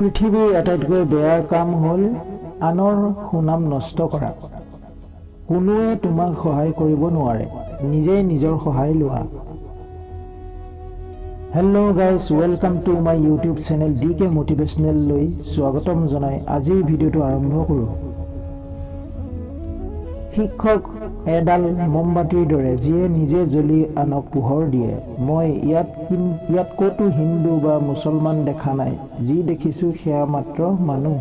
পৃথিৱীৰ আটাইতকৈ বেয়া কাম হ'ল আনৰ সুনাম নষ্ট কৰা। কোনোৱে তোমাক সহায় কৰিব নোৱাৰে, নিজেই নিজৰ সহায় লোৱা। Hello guys, welcome to my YouTube channel. D K মটিভেশ্যনেললৈ স্বাগতম জনাই আজিৰ ভিডিঅ'টো আৰম্ভ কৰোঁ। শিক্ষক এডাল মমবাতিৰ দৰে, যিয়ে নিজে জ্বলি আনক পোহৰ দিয়ে। মই ইয়াত ক'তো হিন্দু বা মুছলমান দেখা নাই, যি দেখিছোঁ সেয়া মাত্ৰ মানুহ।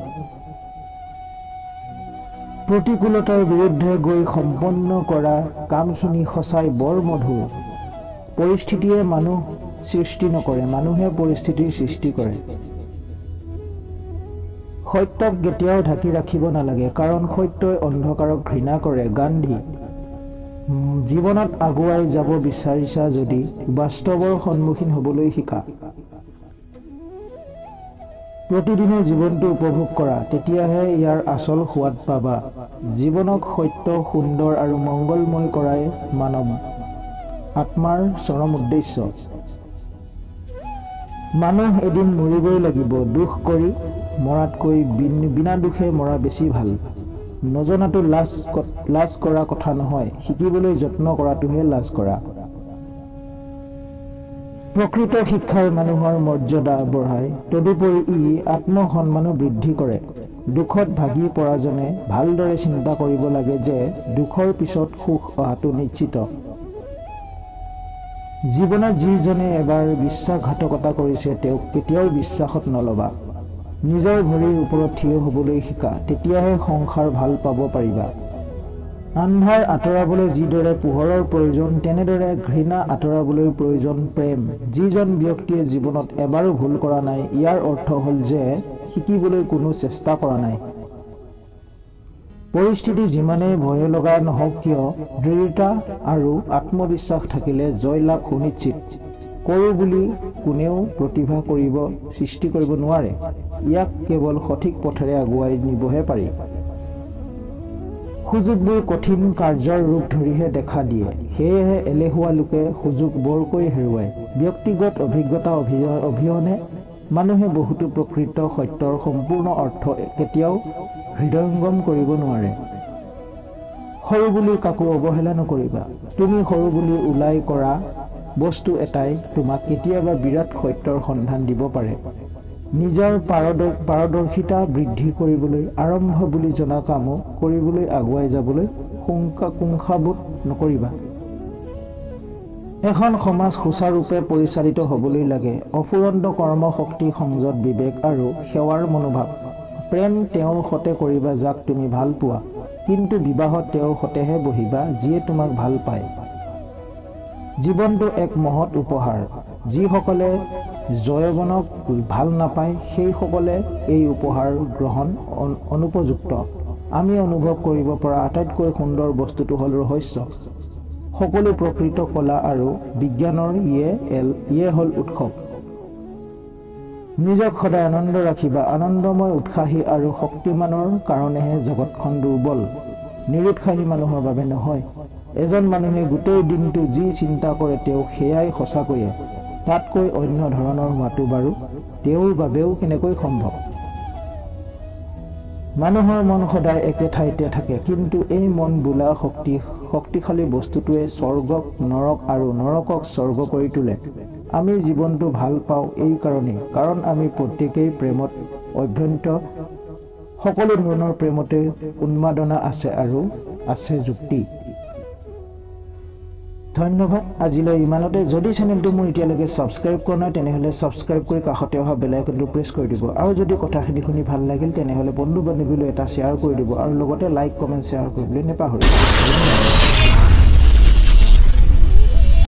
প্ৰতিকূলতাৰ বিৰুদ্ধে গৈ সম্পন্ন কৰা কামখিনি সঁচাই বৰ মধুৰ। পৰিস্থিতিয়ে মানুহ সৃষ্টি নকৰে, মানুহে পৰিস্থিতিৰ সৃষ্টি কৰে। সত্যক কেতিয়াও ঢাকি ৰাখিব নালাগে, কাৰণ সত্যই অন্ধকাৰক ঘৃণা কৰে। গান্ধী। জীৱনত আগুৱাই যাব বিচাৰিছা যদি বাস্তৱৰ সন্মুখীন হ'বলৈ শিকা। প্ৰতিদিনে জীৱনটো উপভোগ কৰা, তেতিয়াহে ইয়াৰ আচল সোৱাদ পাবা। জীৱনক সত্য, সুন্দৰ আৰু মংগলময় কৰাই মানৱ আত্মাৰ চৰম উদ্দেশ্য। মানুহ এদিন মৰিবই লাগিব। দুখ কৰি মৰাতকৈ বিনা দুখে মৰা বেছি ভাল। নজনাটো লাজ কৰা কথা নহয়, শিকিবলৈ যত্ন কৰাটোহে লাজ কৰা। প্ৰকৃত শিক্ষাই মানুহৰ মৰ্যাদা বঢ়ায়, তদুপৰি ই আত্মসন্মানো বৃদ্ধি কৰে। দুখত ভাগি পৰাজনে ভালদৰে চিন্তা কৰিব লাগে যে দুখৰ পিছত সুখ অহাটো নিশ্চিত। জীৱনত যিজনে এবাৰ বিশ্বাসঘাতকতা কৰিছে, তেওঁক কেতিয়াও বিশ্বাসত নলবা। নিজৰ ভৰিৰ ওপৰত থিয় হ'বলৈ শিকা, তেতিয়াহে সংসাৰ ভাল পাব পাৰিবা। আন্ধাৰ আঁতৰাবলৈ যিদৰে পোহৰৰ প্ৰয়োজন, তেনেদৰে ঘৃণা আঁতৰাবলৈ প্ৰয়োজন প্ৰেম। যিজন ব্যক্তিয়ে জীৱনত এবাৰো ভুল কৰা নাই, ইয়াৰ অৰ্থ হ'ল যে শিকিবলৈ কোনো চেষ্টা কৰা নাই। পৰিস্থিতি যিমানেই ভয় লগা নহওক কিয়, দৃঢ়তা আৰু আত্মবিশ্বাস থাকিলে জয়লাভ সুনিশ্চিত। কৰোঁ বুলি কোনেও প্ৰতিভা সৃষ্টি কৰিব নোৱাৰে, ইয়াক কেৱল সঠিক পথেৰে আগুৱাই নিবহে পাৰি। সুযোগবোৰ কঠিন কাৰ্যৰ ৰূপ ধৰিহে দেখা দিয়ে, সেয়েহে এলেহুৱা লোকে সুযোগ বৰকৈ হেৰুৱায়। ব্যক্তিগত অভিজ্ঞতা অবিহনে মানুহে বহুতো প্ৰকৃত সত্যৰ সম্পূৰ্ণ অৰ্থ কেতিয়াও হৃদয়ংগম কৰিব নোৱাৰে। সৰু বুলি কাকো অৱহেলা নকৰিবা। তুমি সৰু বুলি উলাই কৰা বস্তু এটাই তোমাক কেতিয়াবা বিৰাট সত্যৰ সন্ধান দিব পাৰে। নিজৰ পাৰদৰ্শিতা বৃদ্ধি কৰিবলৈ আৰম্ভ বুলি জনা কামো কৰিবলৈ আগুৱাই যাবলৈ কুংখাবোধ নকৰিবা। এখন সমাজ সুচাৰুৰূপে পৰিচালিত হ'বলৈ লাগে অফুৰন্ত কৰ্মশক্তি, সংযত বিবেক আৰু সেৱাৰ মনোভাৱ। প্ৰেম তেওঁৰ সতে কৰিবা যাক তুমি ভাল পোৱা, কিন্তু বিবাহত তেওঁৰ সতেহে বহিবা যিয়ে তোমাক ভাল পায়। জীৱনটো এক মহৎ উপহাৰ। যিসকলে যৌৱনক ভাল নাপায়, সেইসকলে এই উপহাৰ গ্ৰহণ অনুপযুক্ত। আমি অনুভৱ কৰিব পৰা আটাইতকৈ সুন্দৰ বস্তুটো হ'ল ৰহস্য। সকলো প্ৰকৃত কলা আৰু বিজ্ঞানৰ ইয়ে হ'ল উৎসৱ। নিজক সদায় আনন্দ ৰাখিবা। আনন্দময়, উৎসাহী আৰু শক্তিমানৰ কাৰণেহে জগতখন দুৰ্বল, নিৰুৎসাহী মানুহৰ বাবে নহয়। এজন মানুহে গোটেই দিনটো যি চিন্তা কৰে, তেওঁ সেয়াই সঁচাকৈয়ে। তাতকৈ অন্য ধৰণৰ হোৱাটো বাৰু তেওঁৰ বাবেও কেনেকৈ সম্ভৱ? মানুহৰ মন সদায় একে ঠাইতে থাকে, কিন্তু এই মন বোলা শক্তিশালী বস্তুটোৱে স্বৰ্গক নৰক আৰু নৰকক স্বৰ্গ কৰি তোলে। আমি জীৱনটো ভাল পাওঁ এই কাৰণেই, কাৰণ আমি প্ৰত্যেকেই প্ৰেমত অভ্যস্ত। সকলো ধৰণৰ প্ৰেমতে উন্মাদনা আছে আৰু আছে যুক্তি। ধন্যবাদ, আজিলৈ ইমানতে। যদি চেনেলটো মোৰ এতিয়ালৈকে ছাবস্ক্ৰাইব কৰা নাই, তেনেহ'লে ছাবস্ক্ৰাইব কৰি কাষতে অহা বেল আইকনটো প্ৰেছ কৰি দিব। আৰু যদি কথাখিনি শুনি ভাল লাগিল, তেনেহ'লে বন্ধু বান্ধৱীলৈ এটা শ্বেয়াৰ কৰি দিব আৰু লগতে লাইক, কমেণ্ট, শ্বেয়াৰ কৰিবলৈ নাপাহৰিব। ধন্যবাদ।